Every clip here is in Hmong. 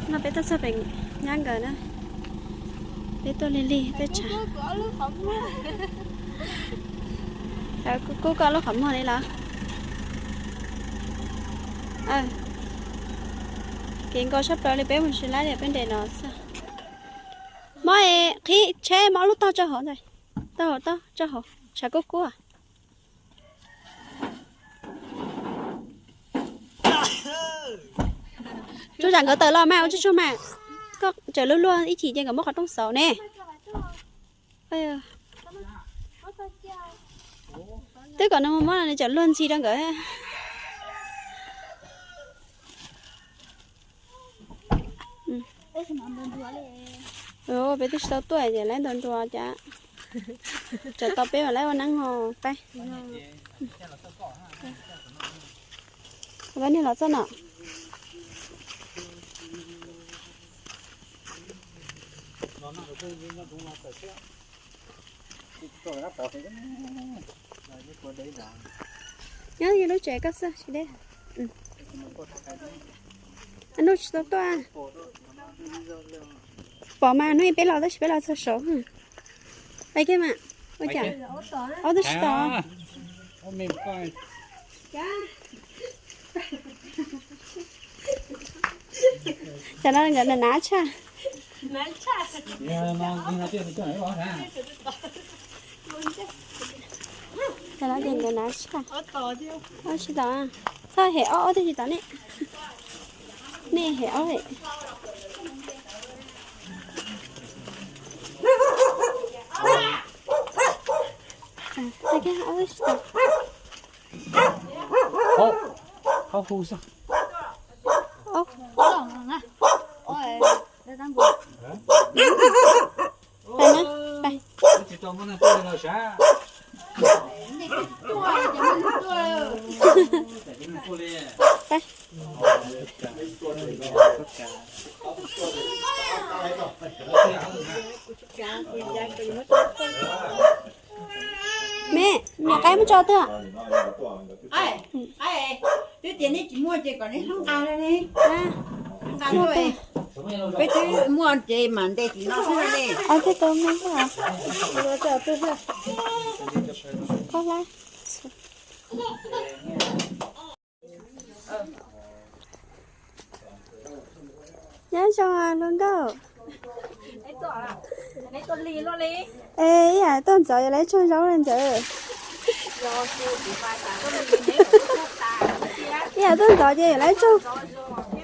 No peb tuaj txog pem nyab nkawd na, peb tuaj lig lig teb chaws. Kuv kub koj lub qhov muag li los? Kev nkaus sab plaws li, peb mus tsis laib li, peb nres no xwb. Mob es qhib tsheb, mob lub taub hau, taub hau taub hau, tshav kub kub. Tsuj tsam nkawd tawm los mas ua tsuj tsuag mas, koj tseem luag luag ib chim ces nkawd muab qhov rooj xauv ne. Twb kom nws mus muab no nws tseem luag ntxhi rau nkawd. Peb twb tsis tau tuaj ces laib ntua nrua cas, tsam tau peb mas laib ua neeb ho peb. Peb niag los txog no. Nyob lub tsev koj xwb tsis deb. Hnub tsis tau tuaj. Pom mas hnub peb los tab sis peb los txog saud. Pais kiag mas. Ua cas? Ob tug tsis tau. Cov no nkawd nav tshaj. Cov no ces nkawd nav tshaj. Ob tsis tau. Txhob hem ob, ob tug tsis tau ne. Nej hem ob. Ob tug tsis tau. Pais na, pais. Pais. Me, niam qaib muab tso twg? Twb tias nej tsis muaj ces kom nej hlob nqa, nqa tuaj. Peb twb muaj ces mam ntes tim no xwb ne. Ob tug tau muaj xwb. Qhov hlab. Nyob zoo hluas nkauj. Es ib yam tuaj ntxov yuav lawv tsaug zaub na ntxawm. Ib yam tuaj ntxov ces yuav lawv tsaug,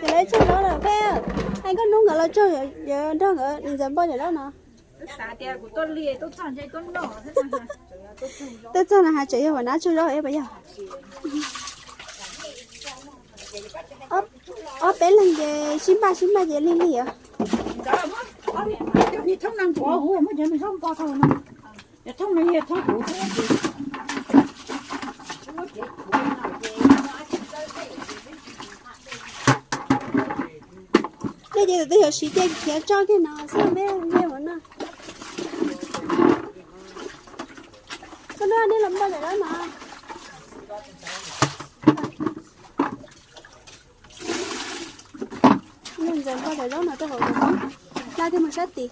yuav lawv tsaug zaub lawm peb. Hais nkauj hnub nkawd los tsaug, yuav nrog nkawd ntxawm npaj cov zaub no. Tuaj txog no has tseem yog ua nab tsaug zaub es puas yog? Ob peb leeg ces sib npaj sib npaj ces lig lig os. Nej ces tus twg yuav siv ces khiav tso kiag no xwb peb nyiaj ua noj. Koj noj nej los npaj lawm lawm no. Ntxawm npaj cov zaub no rau hauv, hla kiag mus sab tid.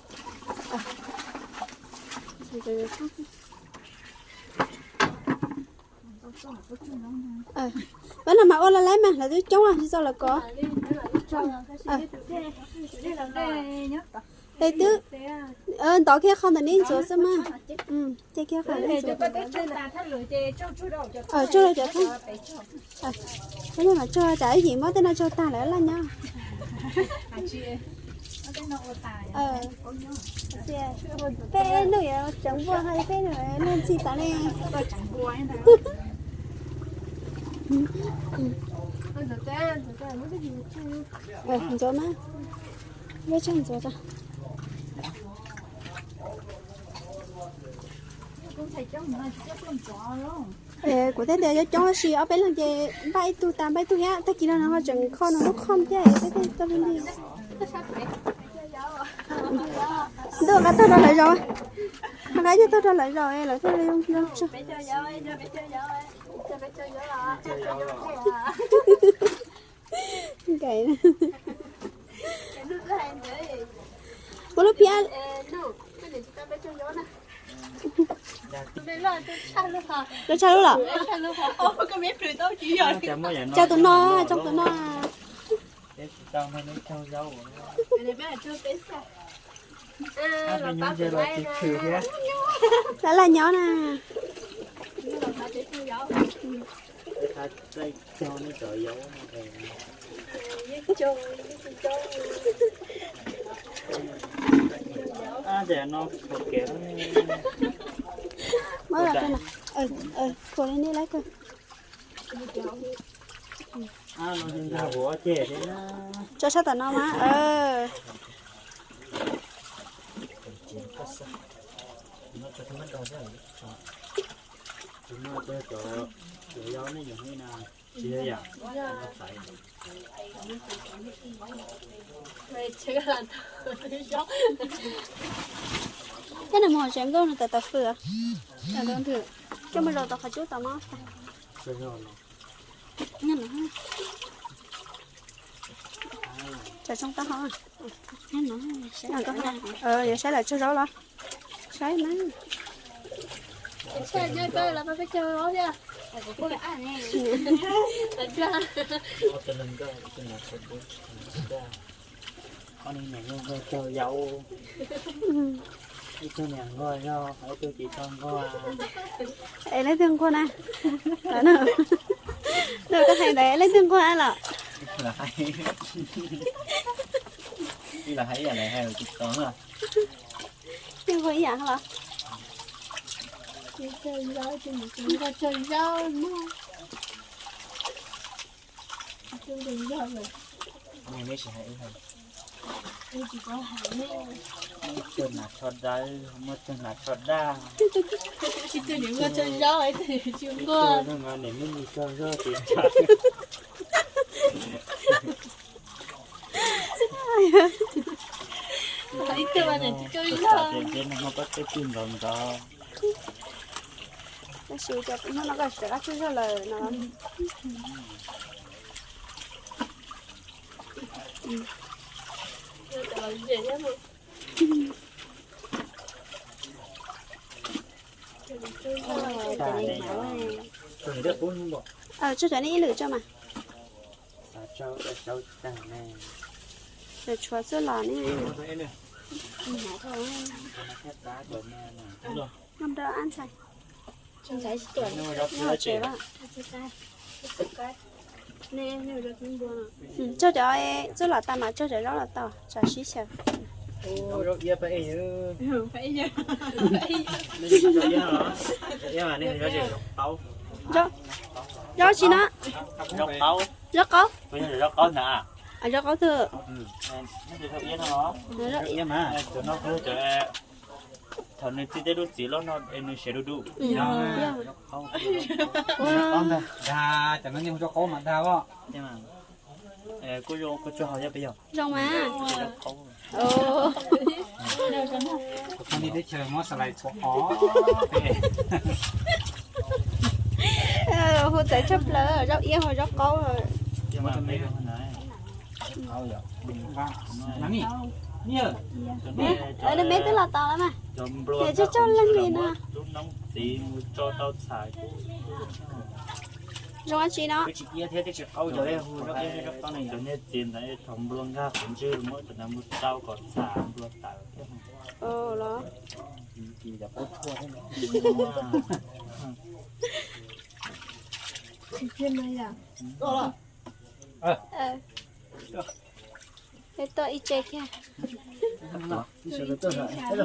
Pab no mas ua la laib mas lawv twb coob tsis txog lawv ko. Es twb ntov kiag qho ntawm neb ntxuav xwb mas. Ces kiag qho neb ntxuav. Tsuj cov thooj. Peb niag mas tsuag tsam ib yim muab tej no tsuag tag lawm laj nyob. Peb nug yuav tseev npua ho peb nug ntxhi tas ne. Ntxuav mas, muab tsag ntxuav tso. Kuv thiaj tias coob coob tab sis ob peb leeg ces npaj ib tug tas npaj ib tug thiab, tag kis no ho tseem kho nws lub khoom thiab peb thiaj tau li li. Ntuj, nqa tog rau lawv zaum, nqa ib tug tog rau lawv zaum lawv thiaj li zoo zoo tso. Nkaim. Lub phiab. Lub tshaj lub los. Coj tus no, coj tus no. Lawv laj nyob na. Muab los rau no. Khuam li nej lawv kawg. Tso sab tom no mas. Coj nws mus hauv tsev nkauj no tawm tau fwm. Coj mus zaum tau qhov cub tau mog. Tsam tsoo tau ho. Yuav saib lawv tsaug zaub los? Saib mas. Ib tug niam nquag zog, ib tug tsis tau nquag. Es leej twg nquag na? Nws koj hais ntawd leej twg nquag los? Ib los hais ib yam li hais tsis tau na. Twg nquag ib yam los? Nquag tsaug zaub mog. Neb tsis hais ib hais. Muaj cog nas tsho dawb, muaj cog nas tsho daj. Ib tug niam nquag tsaug zaub, ib tug niam tsis nquag. Ib tug niam nquag tsaug zaub ces tsawg. Ib tug niam tsis tsaug zaub. Ces no muaj pob txhawb twg nkaus nkaus. Tab sis cov hnub no koj sawv qab tsaug zog lawm no. Tso cov nej ib lwm tso mas. Tshuav xwb los ne. Noj rau ab ntxhais. Nyob tsev lawm. Tso cov txuj los tau mas tso cov zaub los tau tsam sib xyaw. Zaub tsi no? Zaub qaub. Zaub qaub twg? Thaum nws txij tej lub txiv loj no es nws siav du du. Dag, cov no nej hu zaub qaub mas dag os. Kuj zoo, kuj tsuag hau yog peb yog. Zoo mas. Kuv txog nej teb chaws muab xas lais txhuam qhov. Hu txawv tshaj plaws, zaub iab hu zaub qaub. Lub meb twb los tau lawm mas. Ces tsuag tsuag leej li no. Zoo dab tsi no? Los. Tuaj ib tse thiab.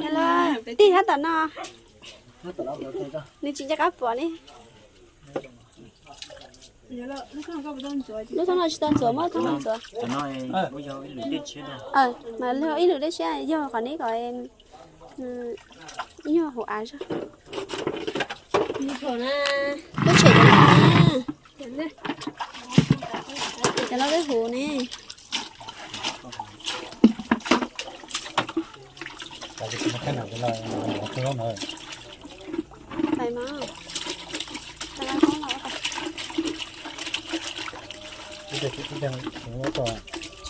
Hello, tij hab tom no. Nws tsis nco qab pom ne. Lub thoob no tsis tau ntxuav, muab thoob no ntxuav. Mas ib lwm dej tshiab yog qhov neb kom ib nyuag hauv av zog. Lub tshem cov no twb huv ne.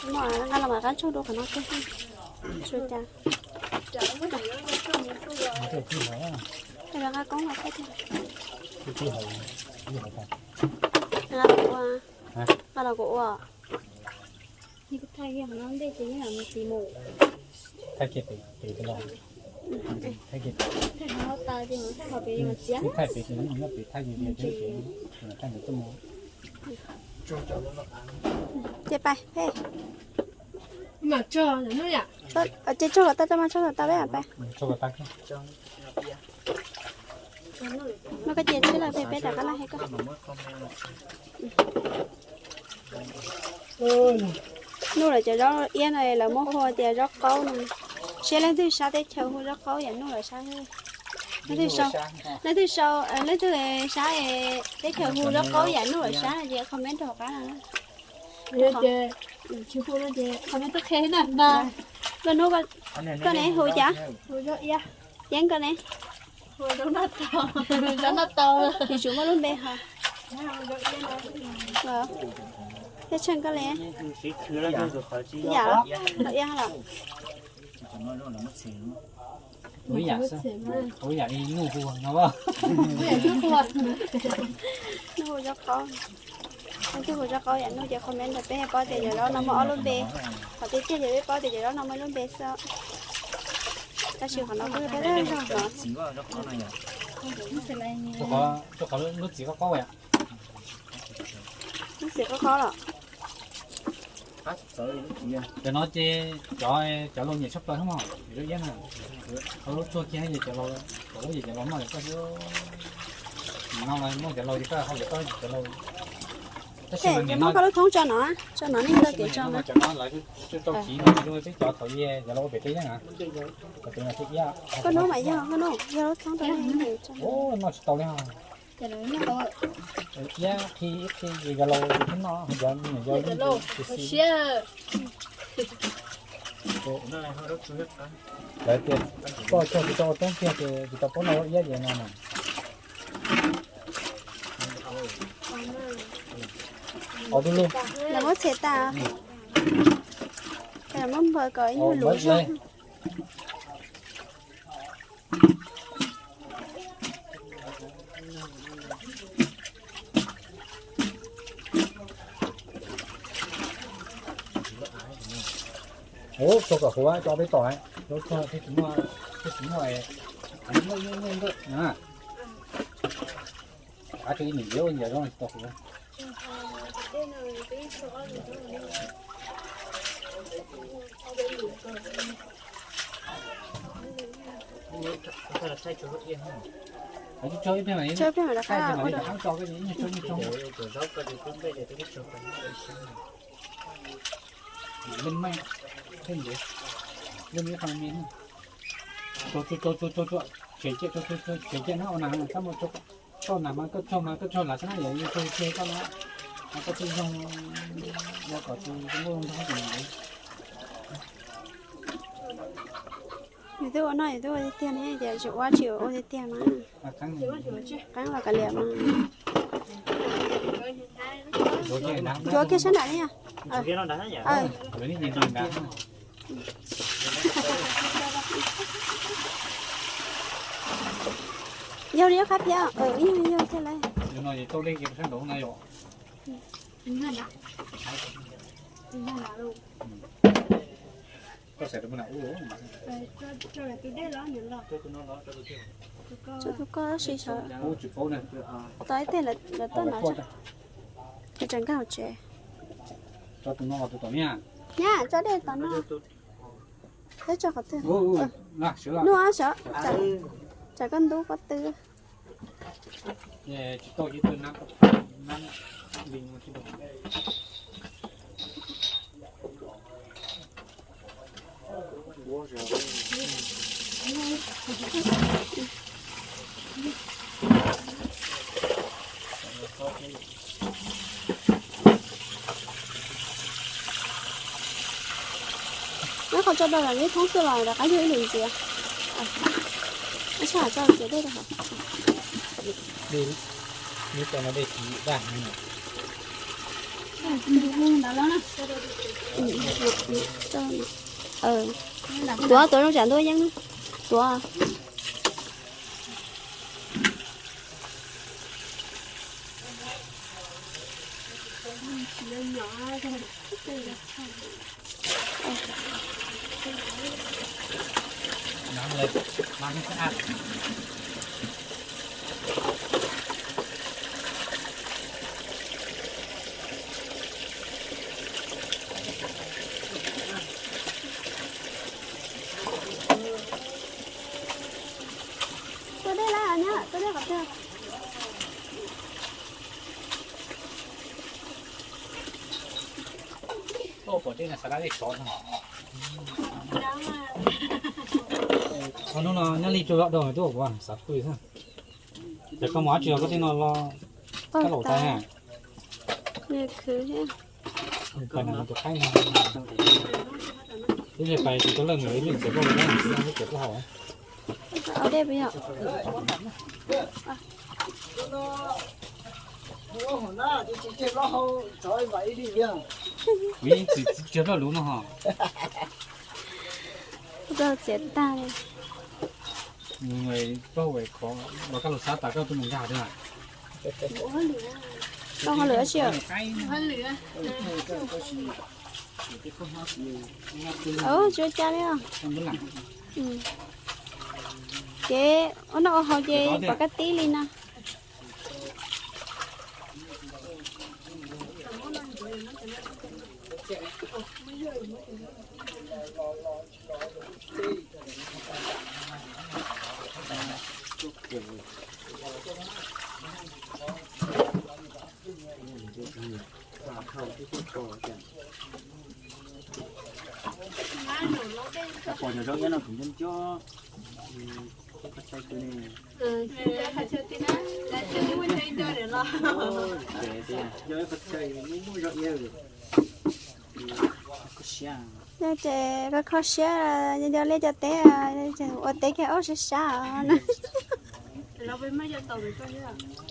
Nqa los mas qab tsaug dua qhov no kawg. Tsuas cas. Rov qab koob los thaij thiab. Nqa los kuv ua. Nqa los kuv ua. Thaij kiag pem, pem los. Thaij kiag pem, thaij pem, nyob pem thaij kiag pem, thaij ntawd tuaj mus. Ces pais, ces tso kom tau, tso mas tso kom tau peb pais. Muab koj cia tshiab lawm peb, peb rov qab los hais koj. Nuj lawm cov zaub iab no lawv muab hu tias zaub qaub no. Seb leej twg sab teb chaws hu zaub qaub yam nuj lawm sab. Leej twg sau, leej twg sau, leej twg sab teb chaws hu zaub qaub yam nuj lawm sab ces comment rau hauv qab no. Tsis hu no ces comment tuaj qhia na. Koj hnub, koj ne hu cas? Yeeb koj ne? Yuav tsum muaj lub npe ho. Thiaj tsheej koj li. Yam los, los iab los. Ua yam li nuj hu no. Nuj hu zaub qaub. Leej twg hu zaub qaub yam nuj ces comment rau peb paub tias cov zaub no muaj ob lub npe. Qhov tiag tiag ces peb paub tias cov zaub no muaj ib lub npe xwb. Tab sis qhov no kuj yog peb lub zog no. Lub txiv qaub qaub los. Cov no ces cov, cov laus nyiam tshaj plaws no, zaub iab na. Lub tsuag kiag ces cov laus, cov laus noj koj xwb. Nim no los muaj cov laus ces koj ho yuav koj cov laus. Tab sis mas nim no koj lub thoob tso no, tso no nej tau kev tso no. Cov no lawv tsis tau chiv no zoo li peb cov thaum ub cov laus ua pem teb yeeb na. Koj hnub mas yog, koj hnub yog lub thoob rau nej tso. Noj tsis tau li. Iab qhi ib qhi ces yog laus thiab noj, yog niam yog lub siab. Lawv tias koj cog tsis tau ua toob kiag ces tsis tau paub noj zaub iab ces no na. Lawv muab txhem tas, lawv muab npawg kom ib nyuag luv zog. Ub, tsuag kom huv, cov peb tom, tsuag thiaj tsis muaj, thiaj tsis muaj, muaj, muaj, muaj nkawm na. Av tsuas ib niam ntiav ua nyias zoo tsis tau huv. Tso ib pliag mam li, tso ib pliag mam rov qab, ib nyuag tso, ib nyuag tso. Leej meej, leej ntiav, leej me qhov me. Tso, tso, tso, tso, tso, tso, tshem ciaj, tso, tso, tso, tshem ciaj na, ua nas, txhob muab tso, tso nas mas koj tso mas koj tso lam xab na yom, yeej tso kiag koj na, mas koj tso zoo, ua kom tus zoo nkauj zoo nraug ces nws ntiav. Yus twb ua noj yus twb ua tiag tiag ne, ces tsis ua tsis ua tiag tiag mas. Qeeb los kav liam mas. Ntxuav kiag sab nram ne. Yog li qab thiab, ib nyuag yog thiab lauj. Tso tus koj tab sis sawv tau ib teg lawv tuaj no, tsis tseem nkag hauv tsev. Nyab, tso dej tom no. Peb tso qhov twg? Nug sawv, tsam koj ntub pob tw. Nyob qhov tso rau lawm neb thoob xwb los rov qab yug ib lwm ntxiv. Ib sij hawm tso ntxiv dej rau hauv. Dej, dej tsis daj heev. Tuav, tuav zoo tsam ntua yeeb. Tuav. Tua dej lawm nyob, tua dej qhov twg? Qhov no nyob li tsuas zoj dau tuaj kuv xav pw xwb. Ces koj mus dab tsi los koj tej no los kab laum tas na. Pais no tus qaib no, ib pliag pais tus tuaj leej mus ib pliag txiav plaub hau, ib pliag txiav plaub hau. Kuv yeej txiav plaub hau lub no ho. Txiav tag li. Los koj los xav tas koj tuaj mus nkag thiab. Koj ho lwm tsi? Tsis ua cas li os. Ces ua noj ua haus ces pom kab tib li no. Pom cov zaub iab no kuv nco nco. Yog ces koj kho siab, nco nco liaj nco teb, ua teb kiag aub sab sab os.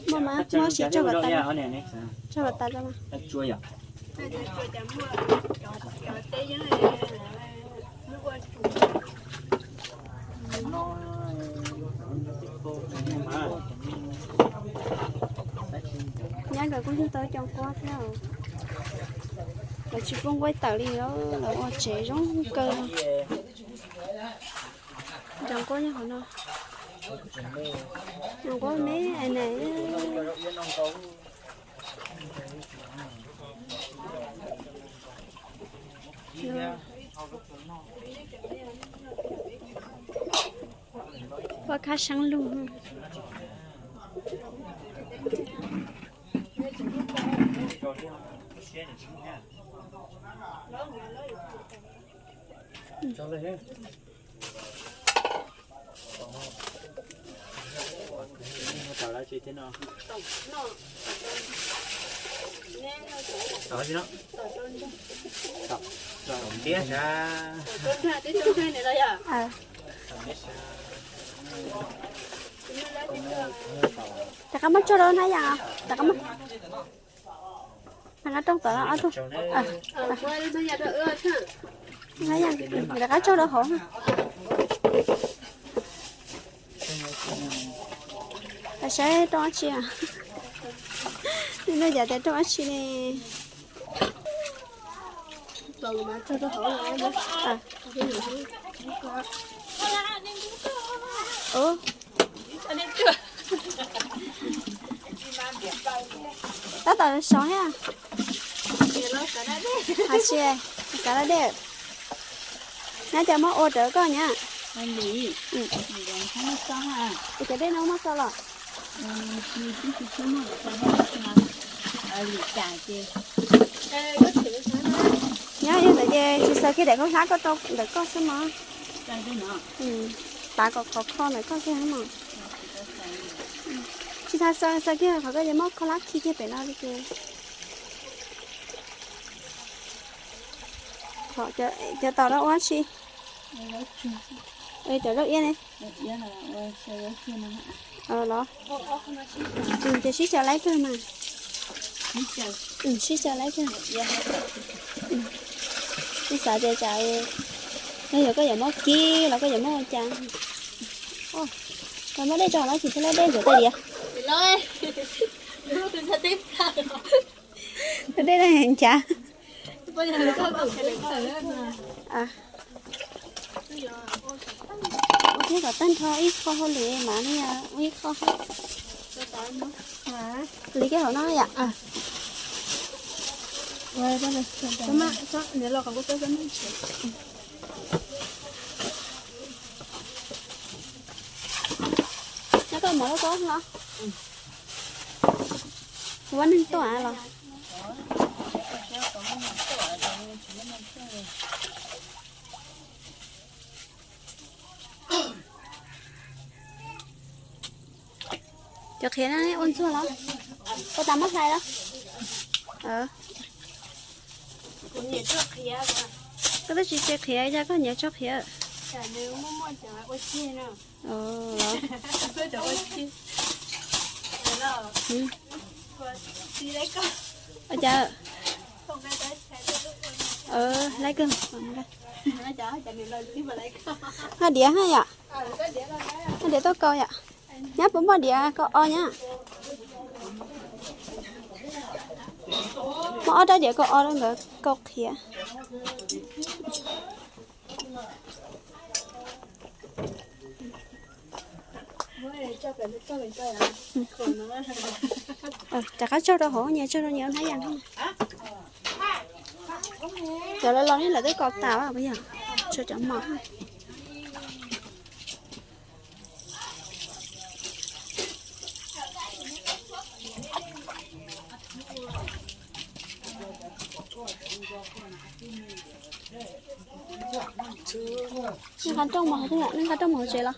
Muaj mas, muab siv tsau kom tas, tsau kom tas rau mas. Nyab nkawd kuj yug tau cov nquab thiab, lawv tsis pub nquab tawm li, lawv ua tsev zoo kawg. Cov nquab nyob hauv no, nquab me na. Ua kab seeb lug. Rov qab muab tso rau hnab yas, rov qab muab. Rov qab rooj tom ob tug. Hnab yas, rov qab tso rau hauv. Saib rooj dab tsi. Nej cav tias rooj dab tsi ne? Tab tom sov thiab. Hais tsis xav da dej. Nab cov muab ua rawv koj nyab. Cov dej no muab xaws los? Nyab yog ntawd ces tsis xaws kiag daim khaub hlab koj rau ntawm koj xwb mog. Tav kom khov kho ntawm koj kiag mog. Tsis tas xaws, xaws kiag qhov koj ces muab khaub hlab khi kiag pem no li ces. Cov tom no ua dab tsi? Cov zaub iab ne. Los, ces sib xyaw laib kawg mas. Sib xyaw laib kawg. Ib xav tias tsam Yog koj yuav muab kib los koj yuav muab ua cas? Koj muab dej tso no tsis thiaj li dej ntxuav tej diav. Dej nchav. Ua thiab kom tag nrho ib qho hauj lwm mas li ua ib qho. Li kej hauv no yom. Nyob koj mov loj koj los, kuv ua neeg tuaj los. Cov qhiav no ua ntxuag los? Ua tas muab hlais los? Koj twb tsis qhiav, cas koj nyiam tso qhiav? Ua cas, laiv kawg. Haj diav haj yom. Haj diav tau kaus yom. Nyab puas muaj diav kaus os nyab? Muaj ob rab diav kaus os rau nkawd kaus qhiav. Rov qab tsaug rau hauv, nyias tsaug rau nyias hnab yas. Cov los los ne lawv twb kaus tas puas yog? Tshuav cov mos. Nej nqa rooj mus hauv tsev los?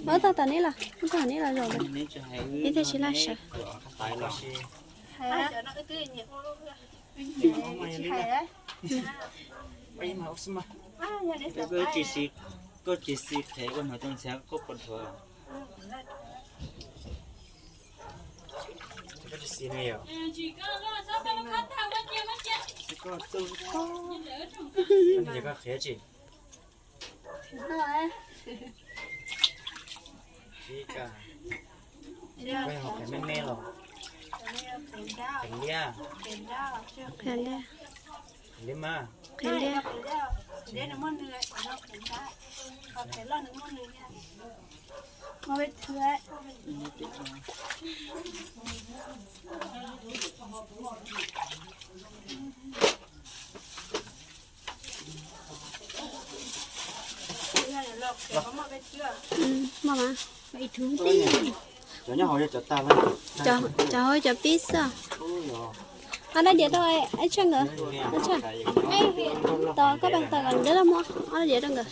Muab tag tom neb los, muab tag tom neb los zaum, ib txhia tsis laj sawv. Koj tsis xis qhev koj hnov cov ntxhiav koj puas dhuav? Koj tsis xis ne yom? Koj txuj, koj qhiav tsis? Ib ka, koj yog qhiav me me los? Qhiav liab? Qhiav liab. Qhiav liab mas. Qhiav liab. Cov hauv cov pib xwb. Qab dab diav rau ib tshaj nkawd, tos koj pas tas kom dab laug muab ob dab diav rau nkawd.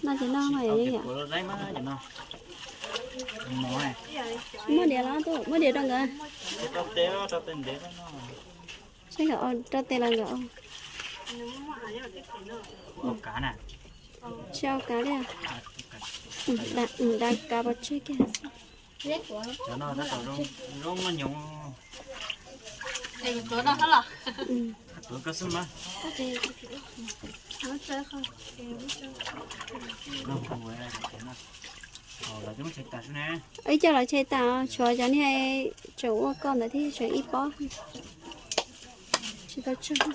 No ces no mas yom. Muaj diav los, muaj diav rau nkawd. Saib nkawd rau tes los nkawd. Tsis au kav li. Da kav pov tseg kiag. Ib co los tshem tas, tshuav cov niag tseem ua koj ntawd thiab tseem ib pob. Tsis tau tshuav.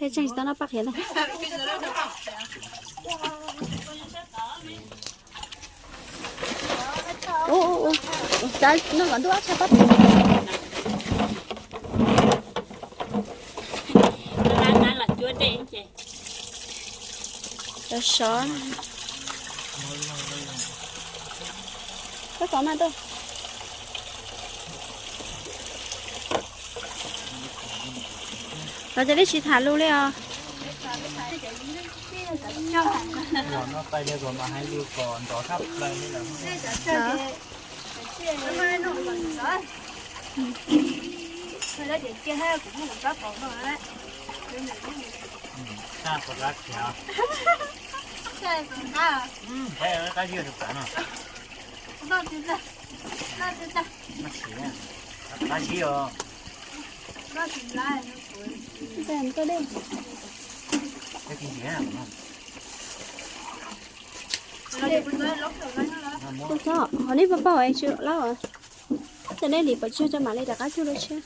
Peb tseem tsis tau noj paj qhiav ntag. Ua, ua, ua, noj kom ntuj ab tshaj pab. Cov sov. Koj kov mas tuaj. Cov nej tsis tham lus li os. Los no pais li kom mas hais lus kom nrov tshaj plaws li lawm. Qab zib os. Tus txhob, hov nej pab paub es tsis laub. Cov nej lim pov tseg tso mam li rov qab cug dua tshiab.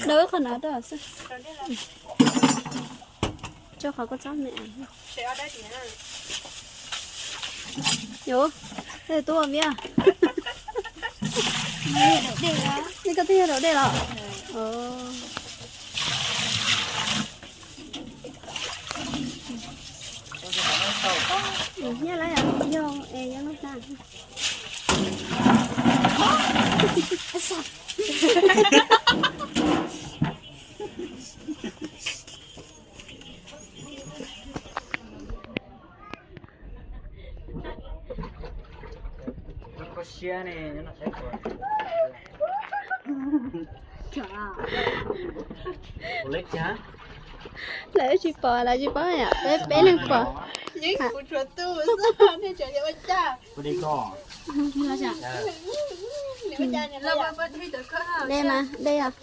Rau ib qho no rau xwb. Rau qhov kua txob me. Yuav, tuaj viab. Nej koj twb yog daus dej los? Nyob lawm, yog es yog lub na. Lawv tsis pom lawv tsis paub yom, peb peb leeg pom. Dej mas, dej os.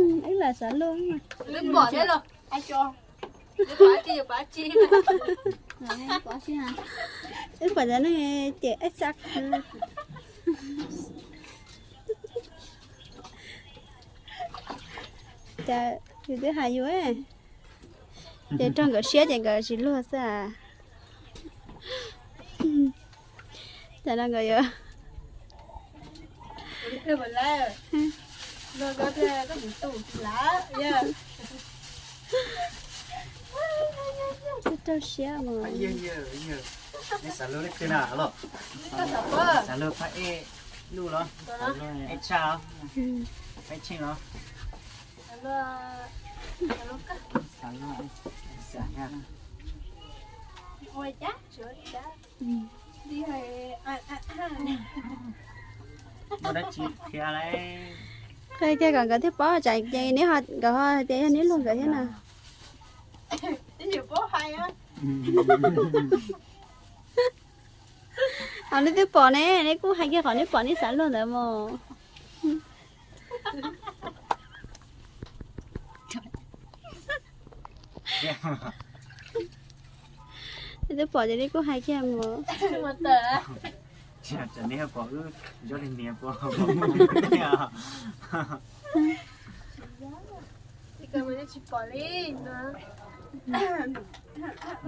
Wb lam xav luaj. Wb pom cov neeg ces ib txaj. Cas yus twb hais yus, ces raug nkawd siab ces nkawd tsis luag xwb. Cas no nkawd yuav rau siab mas. Xav luag phab ej luj los, ej tshaj, ej tsheej los. Ua dab tsi qhia li. Qhia kiag kom nkawd thiaj paub, tsam ces neb ho, nkawd ho hais tias yog neb luag nkawd thiab na. Ho neb twb pom ne, neb kuj hais kiag qhov neb pom neb xav luag ntawd mas. Neb twb pom ces neb kuj hais kiag mas.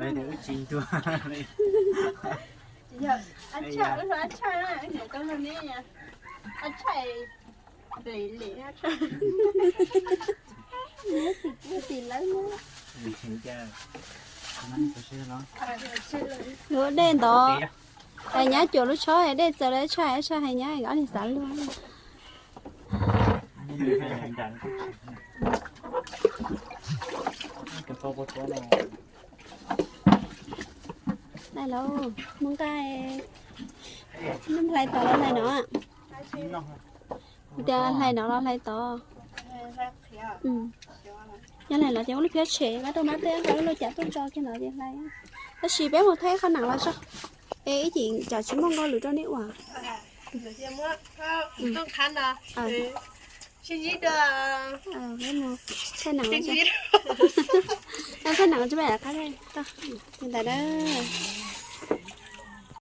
Wb tsis ntuag li. Yuav dej ntov, hais nyab cuam lub tshob, dej txawv lawm, tshaj tshaj hais nyab ob niag xav luag. Dai lauj, muaj nqaij, hlais tod los hlais no? Tias hlais no los hlais tod? Yog hlais no ces muab lub phiab tshem, nqa rau nab tej, nqa lub lauj kaub tuaj tso kiag no ces hlais. Tab sis peb mus thaij qhov neeb los tso, es ib chim tsam tsis muaj nqau lwm rau nej ua. Thaij neeb, thaij neeb tso, peb qab ntawd.